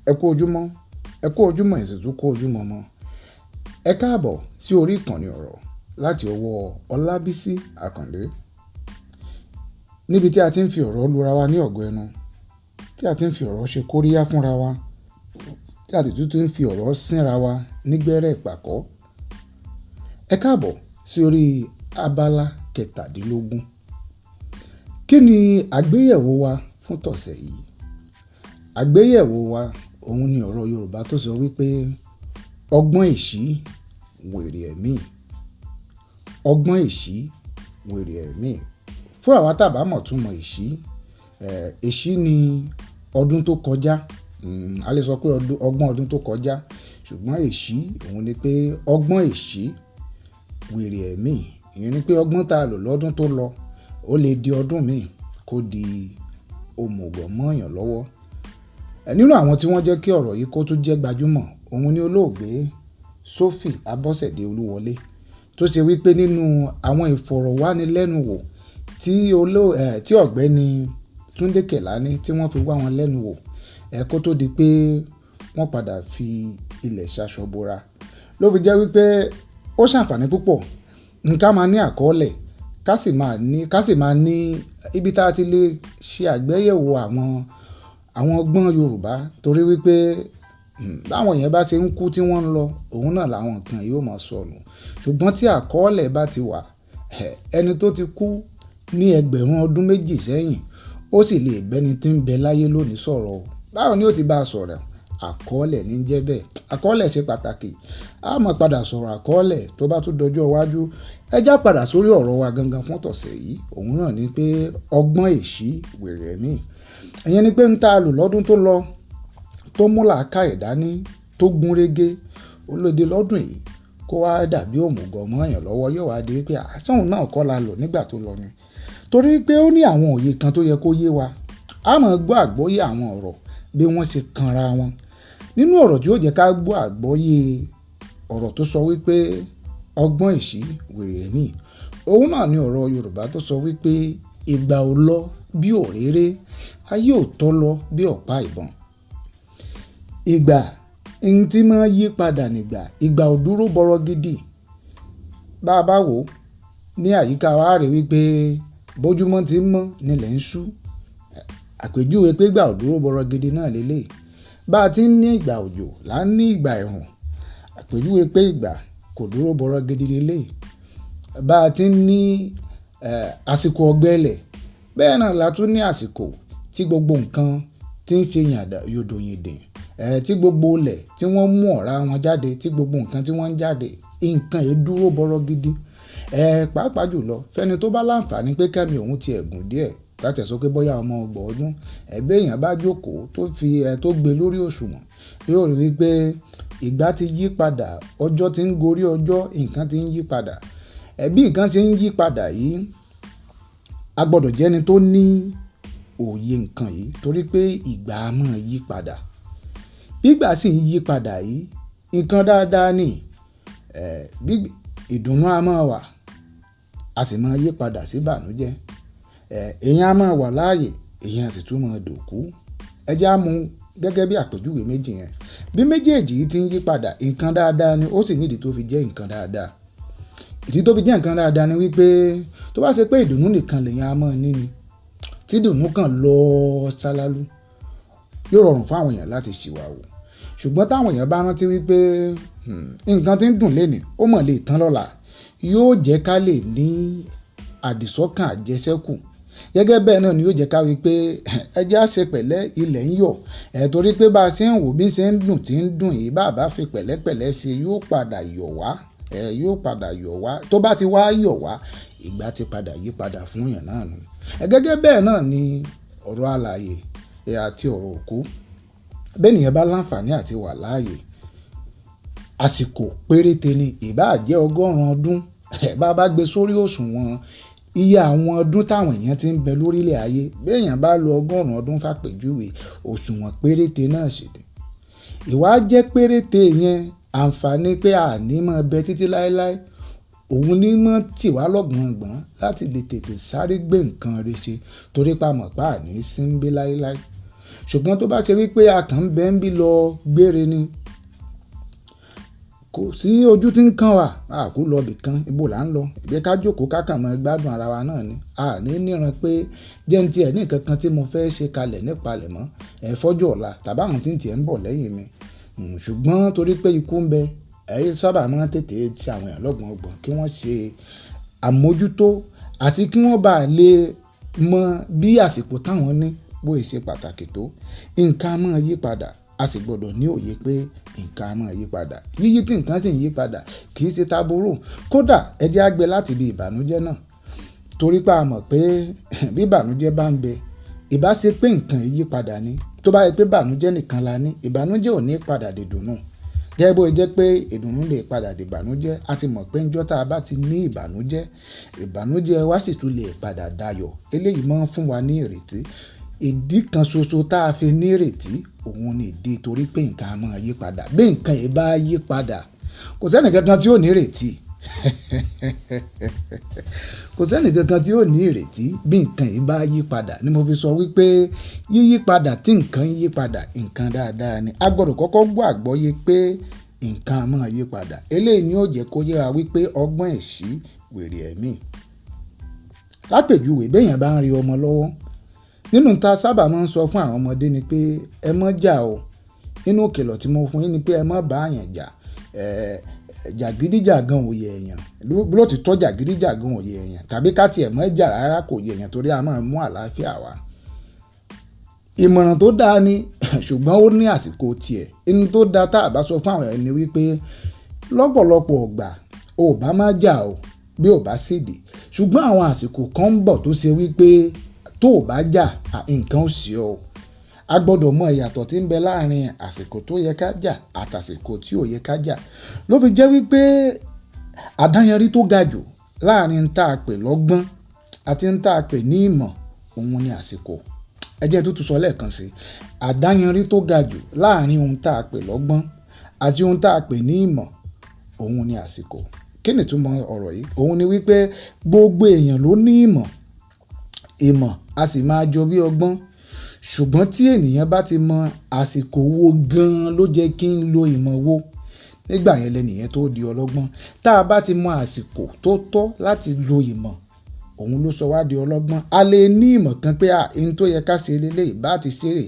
Ẹ kú ojúmọ́, ẹ kú ojúmọ́, ẹ sì tún kú ojúmọ́ mọ́. Ẹ káàbọ̀ sí orí ìkànnì ọ̀rọ̀ láti ọwọ́ Ọlábísí Àkàndé. Níbi tí a ti ń fi ọ̀rọ̀ lura wa ní ọ̀gọ́ ẹnu, tí a ti ń fi ọ̀rọ̀ ṣe kóríyá fúnra wa, tí a sì tún ti ń fi ọ̀rọ̀ sínra wa nígbẹ́rẹ́ ìpàkọ́. Ẹ káàbọ̀ sí orí abala kẹtàdínlógún. Kí ni àgbéyẹ̀wò wa fún tọ̀sẹ̀ yìí? Àgbéyẹ̀wò wa òun ni ọ̀rọ̀ Yorùbá tó sọ wípé ọgbọ́n ìṣí wèrè ẹ̀mí. Ọgbọ́n ìṣí wèrè ẹ̀mí. Fún àwa tá bá mọ̀ túmọ̀ ìṣí, ìṣí ni ọdún tó kọjá. A lè sọ pé ọgbọ́n ọdún tó kọjá. Ṣùgbọ́n ìṣí òun ni pé ọgbọ́n ìṣí wèrè ẹ̀mí. Ìyẹn ni pé ọgbọ́n tá lò lọ́dún tó lọ, ó lè di ọdún míì kó di òmùgọ̀ mọ́ èèyàn lọ́wọ́. Nínú àwọn tí wọ́n jẹ́ kí ọ̀rọ̀ yìí kó tún jẹ́ gbajúmọ̀, òun ni olóògbé Sophie Abọ́sẹ̀dé Olúwọlé, tó ṣe wípé nínú àwọn ìfọ̀rọ̀wánilẹ́nuwò tí ọ̀gbẹ́ni Túndé Kèlání tí wọ́n fi wá wọn lẹ́nu wò, kó tó di pé wọ́n padà fi ilẹ̀ ṣaṣọ bora. Ló fi jẹ́ wípé ó ṣàǹfààní púpọ̀ ká máa ní àkọọ́lẹ̀, ká sì máa ní ibi tí a ti lè ṣe àgbéyẹ̀wò àwọn ọgbọ́n Yorùbá, torí wípé báwọn èèyàn bá ṣe ń kú tí wọ́n ń lọ, òun náà làwọn nǹkan yóò máa sọnù. Ṣùgbọ́n tí àkọọ́lẹ̀ bá ti wà, ẹni tó ti kú ní ẹgbẹ̀rún ọdún méjì sẹ́yìn, ó sì lè bẹ́ni tí ń bẹ láyé lónìí sọ̀rọ̀ o. Báwo ni ó ti bá a sọ̀rọ̀? Àkọọ́lẹ̀ ní jẹ́ bẹ́ẹ̀. Àkọọ́lẹ̀ ṣe pàtàkì. A máa padà sọ̀rọ̀ àkọọ́lẹ̀ tó bá tún dọjọ́ iwájú. Ẹ já padà sórí ọ̀rọ̀ wa gangan fún tọ̀sẹ̀ yìí. Òun náà ni pé ọgbọ́n ìṣí wèrè ẹ̀mí. Ìyẹn ni pé ń ta lò lọ́dún tó lọ, tó mú làákàyè dání, tó gún régé, ó lòdì lọ́dún yìí kó wá dàbí òmùgọ̀ mọ́ èèyàn lọ́wọ́. Yóò wá dé pé àṣé òun náà kọ́ la lò nígbà tó lọ ni. Torí pé ó ní àwọn òye kan tó yẹ kó yé wa. A máa gbọ́ àgbọ́yé àwọn ọ̀rọ̀ bí wọ́n ṣe kanra wọn. Nínú ọ̀rọ̀ tí ó jẹ́ ká gbọ́ àgbọ́yé ọ̀rọ̀ tó sọ wípé ọgbọ́n ìṣí wèrè ẹ̀mí, òun náà ni ọ̀rọ̀ Yorùbá tó sọ wípé ìgbà ò lọ bí òréré, ayé ò tọ́ lọ bí ọ̀pá ìbọn. Ìgbà ń tí máa yí padà nígbà, ìgbà ò dúró bọ̀rọ̀ gidi. Bá a bá wò ó ní àyíká wa, a rí wípé bójúmọ́ ti ń mọ́ nílẹ̀ ń ṣú. Àpèjúwe pé ìgbà ò dúró bọ̀rọ̀ gidi náà lélẹ̀. Bá a ti ń ní ìgbà òjò là ń ní ìgbà ẹ̀rùn. Àpèjúwe pé ìgbà kò dúró bọ̀rọ̀ gidi lélẹ̀. Bá a ti ń ní, àsìkò ọ̀gbẹlẹ̀, bẹ́ẹ̀ náà la tún ní àsìkò tí gbogbo nǹkan tí ń ṣe yàndà yòdòyìndìn, tí gbogbo ilẹ̀ tí wọ́n mú ọ̀rá wọn jáde, tí gbogbo nǹkan tí wọ́n ń jáde, nǹkan yìí dúró bọ̀rọ̀ gidi. Pàápàá jùlọ, fẹ́ni tó bá láǹfààní pé kẹ́mi òun ti ẹ̀gùn díẹ̀, ká tẹ̀ sọ pé bóyá ọmọ ọgbọ̀n ọdún, bí èèyàn bá jókòó tó fi, tó gbé lórí òṣùwọ̀n, yóò rí wípé ìgbà ti yí padà, ọjọ́ ti ń gorí ọjọ́, nǹkan ti ń yí padà. Bí nǹkan ṣe ń yí padà yìí, a gbọdọ̀ jẹ́ ẹni tó ní òye nǹkan yìí torí pé ìgbà á máa yí padà. Bí ìgbà sì ń yí padà yìí, nǹkan dáadáa ni, bí ìdùnnú á máa wà, a sì máa yí padà sí ìbànújẹ́. Èèyàn á máa wà láàyè, èèyàn sì tún máa dòkú. Ẹ já mú gẹ́gẹ́ bí àpèjúwe méjì yẹn. Bí méjèèjì yìí ti ń yí padà, nǹkan dáadáa ni, ó sì ní ìdí tó fi jẹ́ nǹkan dáadáa. Ìdí tó fi jẹ́ nǹkan dáadáa ni wípé tó bá ṣe pé ìdùnnú nìkan lèèyàn á máa ní ni, tí ìdùnnú kan lọ ṣálálu, yóò rọrùn fún àwọn èèyàn láti ṣìwà wò. Ṣùgbọ́n táwọn èèyàn bá rántí wípé, nǹkan tí ń dùn lénìí, ó mọ̀ lè tán lọ́la, yóò jẹ́ ká lè ní àdìsọ́kàn àjẹsẹ́kù. Gẹ́gẹ́ bẹ́ẹ̀ náà ni yóò jẹ́ ká wípé ẹ jẹ́ á ṣe pẹ̀lẹ́, ilẹ̀ ń yọ̀. Torí pé bá ṣe ń wò bí ṣe ń dùn tí ń dùn yìí, bá bá fi pẹ̀lẹ́pẹ̀lẹ́ ṣe, yóò padà yọ̀ wá. Yóò padà yọ̀ wá. Tó bá ti wá yọ̀ wá, ìgbà ti padà yí padà fún èèyàn náà nù. Gẹ́gẹ́ bẹ́ẹ̀ náà ni ọ̀rọ̀ alààyè àti ọ̀rọ̀ òkú. Bí ènìyàn bá láǹfààní àti wà láàyè, àsìkò péréte ni, ìbá jẹ́ ọgọ́rùn-ún ọdún. Bá bá gbé sórí òṣùwọ̀n iye àwọn ọdún táwọn èèyàn ti ń bẹ lórílẹ̀ ayé, bí èèyàn bá lo ọgọ́rùn-ún ọdún fàpèjúwe, òṣùwọ̀n péréte náà sì ni. Ìwà jẹ́ péréte yẹn, àǹfààní pé a ní máa bẹ títí láéláé. Òun ní mọ́ tì wá lọ́gbọ̀ngbọ̀n láti lè tètè sáré gbé nǹkan rẹ̀ ṣe torí pé a mọ̀ pé a ní sí ń bí láéláé. Ṣùgbọ́n tó bá ṣe wípé a kàn ń bẹ ń bí lọ gbére ni, kò sí ojú tí ń kan wa, a kò lọ ibìkan, ibo là ń lọ. Ìbí ká jókòó ká kàn mọ́ gbádùn ara wa náà ni. A ní níran pé jẹ́ ń tí ẹ̀ ní nǹkan kan tí mo fẹ́ ṣe kalẹ̀ nípalẹ̀ mọ́, ẹ fọ́jọ́ ọ̀la tàbí àwọn tí ń tí ẹ̀ ń bọ̀ lẹ́yìn mi. Ṣùgbọ́n torí pé ikú ń bẹ, ẹ sábà máa ń tètè ti àwọn èèyàn lọ́gbọ̀n ọgbọ̀n kí wọ́n ṣe àmójútó àti kí wọ́n bá lè mọ bí àsìkò táwọn ní bó ṣe pàtàkì tó. Nǹkan á máa yí padà, a sì gbọdọ̀ ní òye pé nǹkan á máa yí padà. Yíyí tí nǹkan sì ń yí padà kì í ṣe tábúrú. Kódà ẹ jẹ́ á gbé láti ibi ìbànújẹ́ náà, torí pé a mọ̀ pé bí ìbànújẹ́ bá ń bẹ, ìbá ṣe pé nǹkan yí padà ni. Tó bá jẹ́ pé ìbànújẹ́ nìkan la ní, ìbànújẹ́ ò ní padà di ìdùnnú. Gẹ́gẹ́ bó ṣe jẹ́ pé ìdùnnú lè padà di ìbànújẹ́, a ti mọ̀ pé ńjọ́ tí a bá ti ní ìbànújẹ́, ìbànújẹ́ wa sì tún lè padà dayọ̀. Eléyìí máa ń fún wa ní ìrètí. Ìdí kan ṣoṣo tá a fi ní ìrètí, òun ni ìdí torí pé nǹkan á máa yí padà. Bí nǹkan yìí bá yí padà, kò sí ẹnì kankan tí ó ní ìrètí. Kò sí ẹnì kankan tí ó ní ìrètí bí nǹkan yìí bá yí padà. Ni mo fi sọ wípé yíyí padà tí nǹkan ń yí padà, nǹkan dáadáa ni. A gbọdọ̀ kọ́kọ́ gbọ́ àgbọ́yé pé nǹkan á máa yí padà. Eléyìí ni ó jẹ́ kó yé wa wípé ọgbọ́n ẹ̀ṣí wèrè ẹ̀mí. Lápèjúwe, bí èèyàn bá ń rí ọmọ lọ́wọ́, nínú ta sábà máa ń sọ fún àwọn ọmọdé ni pé ẹ má jà o. Nínú ìkìlọ̀ tí mo fún yín ni pé ẹ má bá èèyàn jà. Jàgídíjàgan ò yẹ èèyàn. Lóòtítọ́ jàgídíjàgan ò yẹ èèyàn, tàbí ká tí ẹ má jà rárá kò yẹ èèyàn torí a máa mú àlàáfíà wá. Ìmọ̀ràn tó dáa ni, ṣùgbọ́n ó ní àsìkò tiẹ̀. Ohun tó dáa tá a bá sọ fún àwọn èèyàn ni wípé lọ́pọ̀lọpọ̀ ọgbà o ò bá má jà o bí o bá ṣèdè. Ṣùgbọ́n àwọn àsìkò kan ń bọ̀ tó ṣe wípé tó ò bá jà, nǹkan ó ṣe ọ́. A gbọdọ̀ mọ ìyàtọ̀ tí ń bẹ láàárín àsìkò tó yẹ ká jà àti àsìkò tí ò yẹ ká jà. Ló fi jẹ́ wípé àdáyanrí tó ga jù láàárín ń ta pè lọ́gbọ́n àti ń ta pè ní ìmọ̀, òun ni àsìkò. Ẹ jẹ́ n tún sọ lẹ́ẹ̀kan sí i. Àdáyanrí tó ga jù láàárín ohun tá a pè lọ́gbọ́n àti ohun tá a pè ní ìmọ̀, òun ni àsìkò. Kí ni ìtumọ̀ ọ̀rọ̀ yìí? Òun ni wípé gbogbo èèyàn ló ní ìmọ̀. Ìmọ̀ a sì máa jọ bí ọgbọ́n. Ṣùgbọ́n tí ènìyàn bá ti mọ àsìkò wo gan-an ló jẹ́ kí ń lo ìmọ̀ wo, nígbà yẹn lẹnìyẹn tó di ọlọ́gbọ́n. Tá a bá ti mọ àsìkò tó tọ́ láti lo ìmọ̀, òun ló sọ wá di ọlọ́gbọ́n. A lè ní ìmọ̀ kan pé ohun tó yẹ ká ṣe lélẹ̀ bá ti ṣeré.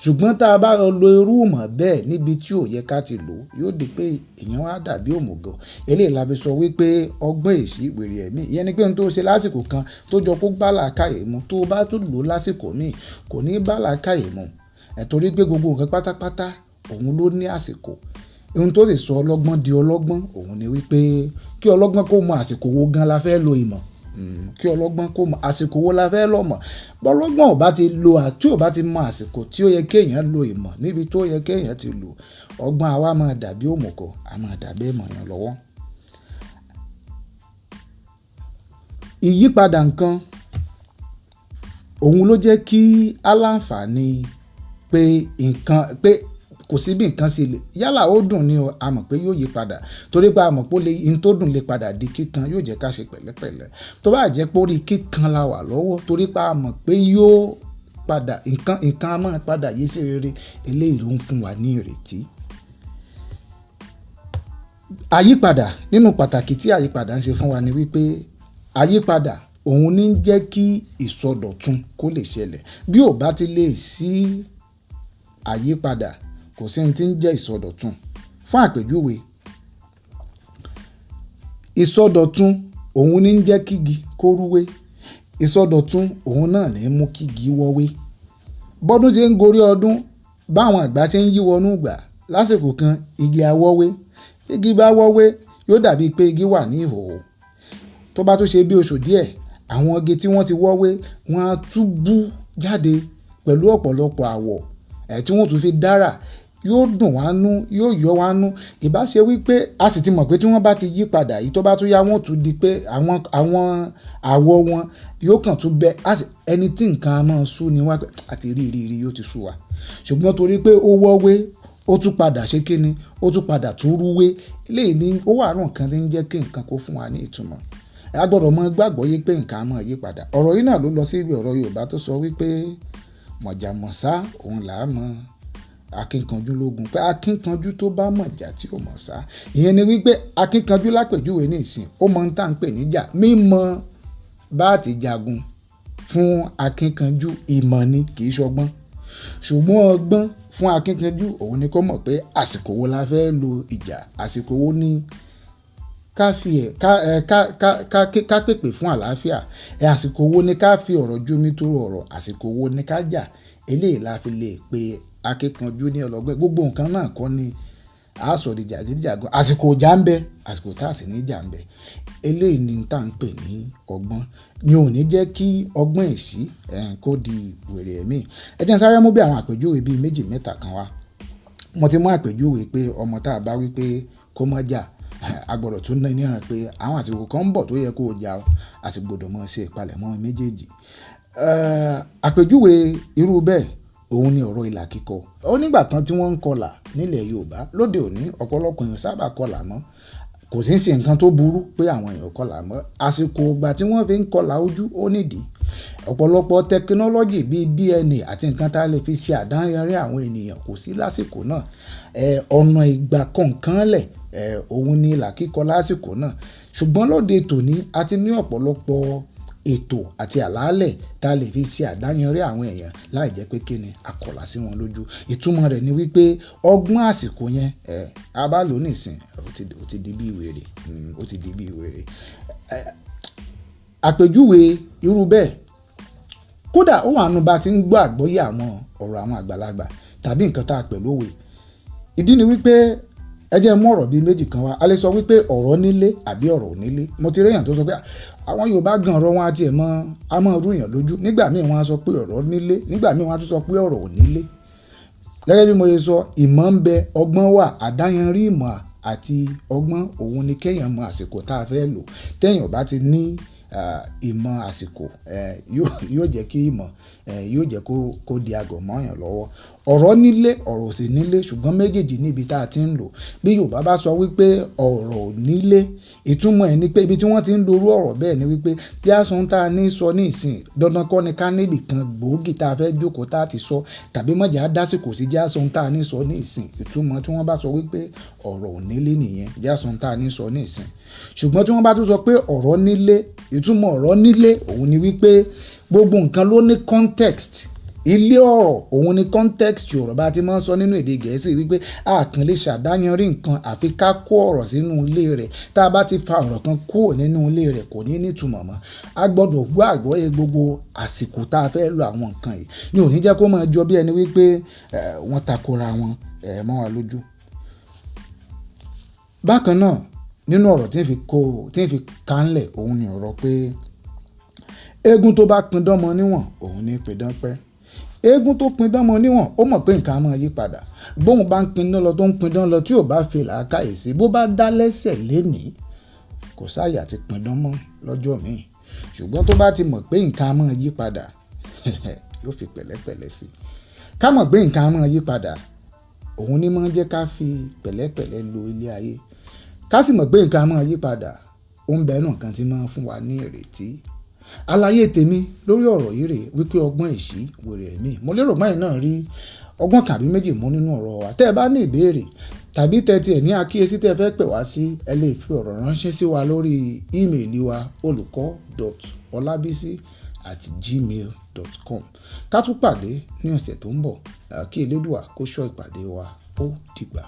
Ṣùgbọ́n tá a bá lọ lo irú ìmọ̀ bẹ́ẹ̀ níbi tí ò yẹ ká ti lò, yóò di pé èèyàn á dàbí òmùgọ̀. Eléyìí la fi sọ wípé ọgbọ́n èṣí wèrè ẹ̀mí. Ìyẹn ni pé ohun tó ṣe lásìkò kan tó jọ kó bá làákàyè mu, tó bá tún lò lásìkò míì kò ní bá làákàyè mu. Torí pé gbogbo nǹkan pátápátá òun ló ní àsìkò. Ohun tó lè sọ ọlọ́gbọ́n di ọlọ́gbọ́n, òun ni wípé kí ọlọ́gbọ́n kó mọ àsìkò wo gan la fẹ́ lo ìmọ̀. Kí ọlọ́gbọ́n kó mọ àsìkò wo la fẹ́ lọ mọ̀. Bí ọlọ́gbọ́n ò bá ti lo tí ò bá ti mọ àsìkò tí ó yẹ kí èèyàn lo ìmọ̀ níbi tó yẹ kí èèyàn ti lò, ọgbọ́n àwa máa dàbí òmùgọ̀, a máa dàbí ìmọ̀ èèyàn lọ́wọ́. Ìyípadà nǹkan, òun ló jẹ́ kí á láǹfààní pé nǹkan pé kò sí bí nǹkan ṣe lè yálà ó dùn ni o, a mọ̀ pé yóò yí padà torí pé a mọ̀ pé ohun tó dùn lè padà di kíkan, yóò jẹ́ ká ṣe pẹ̀lẹ́pẹ̀lẹ́. Tó bá jẹ́ pé orí kíkan la wà lọ́wọ́ torí pé a mọ̀ pé yóò padà nǹkan á máa padà yí sí rere, eléyìí ló ń fún wa ní ìrètí. Àyípadà nínú pàtàkì tí àyípadà ń ṣe fún wa ni wípé àyípadà òun ní ń jẹ́ kí ìsọdọ̀tun kó lè ṣẹlẹ̀. Bí ò bá ti lè sí àyípadà, kò sí ohun tí ń jẹ́ ìsọdọ̀tun. Fún àpèjúwe, ìsọdọ̀tun òun ní ń jẹ́ kí igi kó rúwé. Ìsọdọ̀tun òun náà ní ń mú kí igi wọ́wé. Bọ́dún ṣe ń gorí ọdún, báwọn àgbà ṣe ń yíwọ́nú ìgbà, lásìkò kan igi á wọ́wé. Igi bá wọ́wé, yóò dàbí pé igi wà ní ìhòhò. Tó bá tún ṣe bí oṣù díẹ̀, àwọn igi tí wọ́n ti wọ́wé, wọ́n á tún bú jáde pẹ̀lú ọ̀pọ̀lọpọ̀ àwọ̀, tí wọ́n tún fi dára. Yóò dùn wá nú, yóò yọ wá nú. Ìbá ṣe wípé a sì ti mọ̀ pé tí wọ́n bá ti yí padà yìí, tó bá tún yá wọ́n tún di pé àwọn àwọ̀ wọn yóò kàn tún bẹ. Ẹni tí nǹkan á máa sú ni wá pé àti rí rí rí yóò ti sú wa. Ṣùgbọ́n torí pé ó wọ́wé, ó tún padà ṣe kíni, ó tún padà tún rúwé. Eléyìí ni ó wà nínú nǹkan tí ń jẹ́ kí nǹkan kó fún wa ní ìtumọ̀. A gbọdọ̀ mọ gbàgbọ́ yé pé nǹkan á máa yí padà. Ọ̀rọ̀ yìí náà ló lọ sí ibi ọ̀rọ̀ Yorùbá tó sọ wípé Mọ̀jàmọ̀sá òun là á mọ akínkanjú lógun, pé akínkanjú tó bá mọ̀jà tí ò mọ̀ sá. Ìyẹn ni wípé akínkanjú lápèjúwe ní ìsìn, ó mọ ohun tá à ń pè níjà. Mímọ̀ bá ti jagun fún akínkanjú ìmọ̀ ni, kì í ṣọgbọ́n. Ṣùgbọ́n ọgbọ́n fún akínkanjú òun ni kó mọ̀ pé àsìkò wo la fẹ́ lo ìjà, àsìkò wo ni ká fi ẹ̀ ká ẹ ká ká ká ká pèpè fún àlàáfíà, àsìkò wo ni ká fi ọ̀rọ̀ jómi toro ọ̀rọ̀, àsìkò wo ni ká jà. Eléyìí la fi lè pe akínkanjú ní ọlọ́gbọ́n. Gbogbo nǹkan náà kọ́ ni a sọ di jàgídíjàgan. Àsìkò ìjà ń bẹ, àsìkò tá a sì ní ìjà ń bẹ. Eléyìí ni tá à ń pè ní ọgbọ́n. Ni ò ní jẹ́ kí ọgbọ́n ìṣí kó di wèrè ẹ̀mí. Ẹ jẹ́ n sáré mú bí àwọn àpèjúwe bíi méjì mẹ́ta kan wá. Mo ti mú àpèjúwe pé ọmọ tá a bá wí pé kó má jà, a gbọdọ̀ tún ní níran pé àwọn àsìkò kan ń bọ̀ tó yẹ kó jà o, a sì gbọdọ̀ máa ṣe ìpalẹ̀mọ́ méjèèjì. Àpèjúwe irú bẹ́ẹ̀ òun ni ọ̀rọ̀ ìlà kíkọ. Ó nígbà kan tí wọ́n ń kọlà nílẹ̀ Yorùbá. Lóde òní ọ̀pọ̀lọpọ̀ èèyàn sábà kọlà mọ́. Kò sí ń ṣe nǹkan tó burú pé àwọn èèyàn kọlà mọ́. Àsìkò ìgbà tí wọ́n fi ń kọlà ojú ó nídìí. Ọ̀pọ̀lọpọ̀ tẹkinọ́lọ́jì bíi DNA àti nǹkan tá a lè fi ṣe àdáyanrí àwọn ènìyàn kò sí lásìkò náà. Ọ̀nà ìgbà kọ̀ọ̀kan lẹ̀, òun ni ìlà kíkọ lásìkò náà. Ṣùgbọ́n lóde tòní a ti ní ọ̀pọ̀lọpọ̀ ètò àti àlàálẹ̀ tá a lè fi ṣe àdáyanrí àwọn èèyàn láì jẹ́ pé kí ni a kọlà sí wọn lójú. Ìtumọ̀ rẹ̀ ni wípé ọgbọ́n àsìkò yẹn, a bá lò ó nísìn, ó ti di bí wèrè, ó ti di bí wèrè. Àpèjúwe irú bẹ́ẹ̀ kódà ó wà nínú bá ti ń gbọ́ àgbọ́yé àwọn ọ̀rọ̀ àwọn àgbàlagbà tàbí nǹkan tá a pè lówe. Ìdí ni wípé ẹ jẹ́ mú ọ̀rọ̀ bíi méjì kan wá. A lè sọ wípé ọ̀rọ̀ nílé àbí ọ̀rọ̀ ò nílé. Mo ti rí èèyàn tó sọ pé àwọn Yorùbá gan ọ̀rọ̀ wọn á tiẹ̀ mọ́, a máa rú èèyàn lójú. Nígbà míì wọ́n á sọ pé ọ̀rọ̀ nílé, nígbà míì wọ́n á tún sọ pé ọ̀rọ̀ ò nílé. Gẹ́gẹ́ bí mo ṣe sọ, ìmọ̀ ń bẹ, ọgbọ́n wà, àdáyanrí ìmọ̀ àti ọgbọ́n òun ni kéèyàn mọ àsìkò tá a fẹ́ lò. Téèyàn ò bá ti ní ìmọ̀ àsìkò, yóò jẹ́ kí ìmọ̀, yóò jẹ́ kó di agọ̀ mọ́ èèyàn lọ́wọ́. Ọ̀rọ̀ nílé, ọ̀rọ̀ ò sì nílé, ṣùgbọ́n méjèèjì níbi tá a ti ń lò. Bí Yorùbá bá sọ wípé ọ̀rọ̀ ò nílé, ìtumọ̀ ẹ̀ ni pé ibi tí wọ́n ti ń lo irú ọ̀rọ̀ bẹ́ẹ̀ ni wípé bí a sọ ohun tá a ní sọ ní ìsìn, dandan kọ́ ni ká níbi kan gbòógì tá a fẹ́ jókòó tá a ti sọ, tàbí má jẹ́ á dásìkò sí jẹ́ á sọ ohun tá a ní sọ ní ìsìn. Ìtumọ̀ tí wọ́n bá sọ wípé ọ̀rọ̀ ò nílé nìyẹn, jẹ́ á sọ ohun tá a ní sọ ní ìsìn. Ṣùgbọ́n tí wọ́n bá tún sọ pé ọ̀rọ̀ nílé, ìtumọ̀ ọ̀rọ̀ nílé òun ni wípé gbogbo nǹkan ló ní context. Ilé ọ̀rọ̀ òun ni context ọ̀rọ̀ bá ti máa ń sọ nínú èdè Gẹ̀ẹ́sì wípé a kàn lè ṣàdáyanrí nǹkan àfi ká kó ọ̀rọ̀ sínú ilé rẹ̀. Tá a bá ti fa ọ̀rọ̀ kan kúrò nínú ilé rẹ̀ kò ní ní ìtumọ̀ mọ́. A gbọdọ̀ gbọ́ àgbọ́yé gbogbo àsìkò tá a fẹ́ lo àwọn nǹkan yìí. Ni ò ní jẹ́ kó máa jọ bí ẹni wípé wọ́n takora wọn mọ́ wa lójú. Bákan náà nínú ọ̀rọ̀ tí ń fi kó, tí ń fi kánlẹ̀ òun ni ọ̀rọ̀ pé eégún tó bá pidán mọ níwọ̀n òun ní pidán pẹ́. Eégún tó pidán mọ níwọ̀n ó mọ̀ pé nǹkan á máa yí padà. Bóun bá ń pidán lọ tó ń pidán lọ tí ò bá fi làákàyè sí, bó bá dá lẹ́sẹ̀ lénìí, kò sáàyè àti pidán mọ́ lọ́jọ́ míì. Ṣùgbọ́n tó bá ti mọ̀ pé nǹkan á máa yí padà, yóò fi pẹ̀lẹ́pẹ̀lẹ́ sí i. Ká mọ̀ pé nǹkan á máa yí padà, òun ní máa ń jẹ́ ká fi pẹ̀lẹ́pẹ̀lẹ́ lo ilé ayé. Ká sì mọ̀ pé nǹkan á máa yí padà, ó ń bẹ nínú nǹkan tí máa ń fún wa ní ìrètí. Àlàyé tèmi lórí ọ̀rọ̀ yìí rè wípé ọgbọ́n ìṣí wèrè ẹ̀mí. Mo lérò pé ẹ̀yin náà rí ọgbọ́n kan àbí méjì mú nínú ọ̀rọ̀ wa. Tẹ́ ẹ bá ní ìbéèrè tàbí tẹ́ tí ẹ ní àkíyèsí tí ẹ fẹ́ pè wá sí, ẹ lè fi ọ̀rọ̀ ránṣẹ́ sí wa lórí ímeèlì wa oluko.olabisi@gmail.com. Ká tún pàdé ní ọ̀sẹ̀ tó ń bọ̀. Kí Elédùà kó ṣọ́ ìpàdé wa. Ó dìgbà.